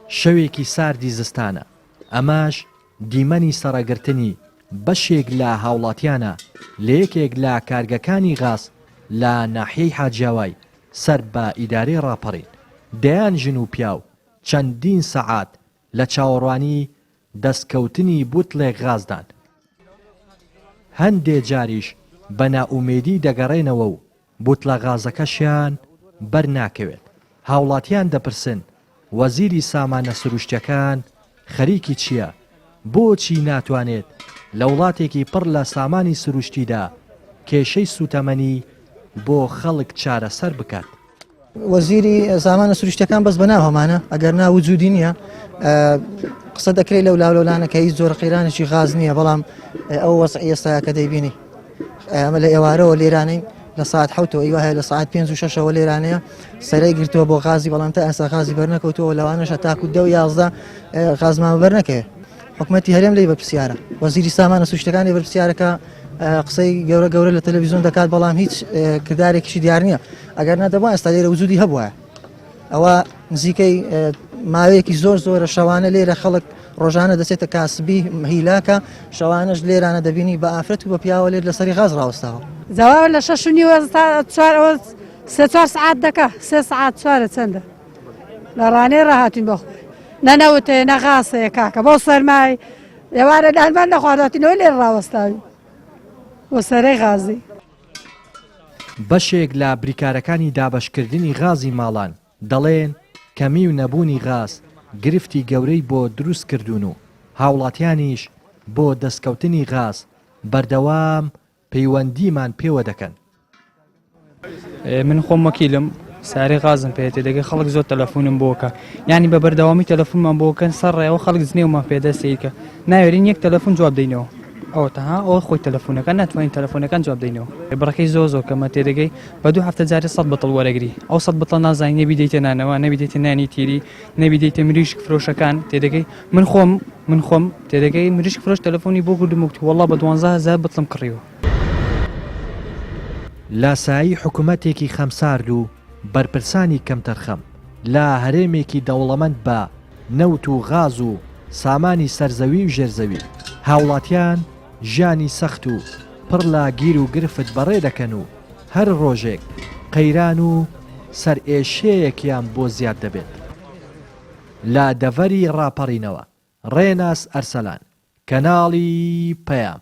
شەوێکی ساردی زستانە، ئەمەش دیمەنی سەڕەگرتنی بەشێک لە هاوڵاتیانە لە یەکێک لە کارگەکانی غاز لە ناحیەی حاجیاوای سەر بە ئیدارەی ڕاپەڕین، دەیان ژن و پیاو چەندین سەعات لە چاوەڕوانی دەستکەوتنی بوتڵێک غازدان، هەندێ جاریش بە نائومێدی دەگەڕێنەوە و بوتڵە غازەکەشیان بەر ناکەوێت، هاوڵاتیان دەپرسن وەزیری سامانە سروشتیەکان خەریکی چیە، بۆچی ناتوانێت لە وڵاتێکی پڕ لە سامانی سروشتیدا کێشەی سوتەمەنی بۆ خەڵک چارەسەر بکات؟ وەزیری سامانە سروشتەکان بەس بەناو هەمانە ئەگەر نا وجودی نییە قسە دەکرێت لەو لاولەولانە کە هیچ زۆر قەیرانێکی غاز نییە بەڵام ئەو وەزعی ئێستا کە دەیبینی ئەمە لە ئێوارەوە لێرانەی لە ساعت حوتەوە ئیوە هەیە لە ساعت پێ و شەشەوە لێرانەیە سەرەی گرتووە بۆ غازی بەڵام تا ئێستا غازی بەرنەکەوتەوە لەوانەشە تاکو دە و 11 غازمان بەرنەکەوێت حکومەتی هەرێم لێی بەرپرسیارە وەزیری سامانە سروشتەکانی بەرپرسیارەکە قسەی گەورە گەورە لە تەلەڤیزیۆن دەکات بەڵام هیچ کردارێکیشی دیار نییە ئەگەر نەدەبوو ئێستا لێرە وجودی هەبووە ئەوە نزیکەی ماوەیەکی زۆر زۆرە شەوانە لێرە خەڵک ڕۆژانە دەچێتە کاسبی هیلاکە شەوانەش لێرانە دەبینی بە ئافرەت و بە پیاوە لێر لەسەری غاز ڕاوەستاوە. جواب لە شەش و نیوە تا چوار ئەوە سێ چوار سەعات دەکا سێ سەعات چوارە چەندە لە ڕانێ ڕاهاتین بۆ خۆی نە نەوت هەیە نە غاز هەیە کاکە بۆ سەرمای ئێوارە نانمان نەخوارداتینەوە لێر ڕاوەستاوین بۆ سەرەی غازی. بەشێک لە بریکارەکانی دابەشکردنی غازی ماڵان دەڵێن، کەمی و نەبوونی غاز گرفتی گەورەی بۆ دروست کردوون و هاوڵاتیانیش بۆ دەستکەوتنی غاز بەردەوام پەیوەندیمان پێوە دەکەن. من خۆم وەکیلم سارەی غازم پێ تێدەگەی خەڵک زۆر تەلەفونم بۆکە یعنی بە بەردەوامی تەلەفونمان بۆکەن سەر ڕێەوە خەڵک جنێومان پێدە سیرکە ناوێرین یەک تەلەفون جواب دەینەوە ئەوە تەها ئەوە خۆی تەلەفونەکە ناتوانین تەلەفۆنەکان جواب دەینەوە بڕەکەی زۆر زۆر کەمە تێدەگەی بە دوو هەفتە جارێ سەد بتڵ وەرەگری ئەو سەد بتڵە نازانی نەبی دەیتە نانەوە نەبی دەیتە نانی تیری نەبی دەیتە مریشک فرۆشەکان تێدەگەی من خۆم من خۆم تێدەگەی مریشک فرۆش تەلەفۆنی بۆ کردم وتی وەڵا بە 12000 بتڵم کڕیوە. لاسایی حکومەتێکی خەمسارد و بەرپرسانی کەمتەرخەم لە هەرێمێکی دەوڵەمەند بە نەوت و غاز و سامانی سەرزەوی و ژێرزەوی، هاوڵاتیان ژیانی سەخت و پڕ لە گیر و گرفت بەڕێ دەکەن و هەر ڕۆژێک قەیران و سەرئێشەیەکیان بۆ زیاد دەبێت. لە دەڤەری ڕاپەڕینەوە، ڕێناس ئەرسەلان، کەناڵی پەیام.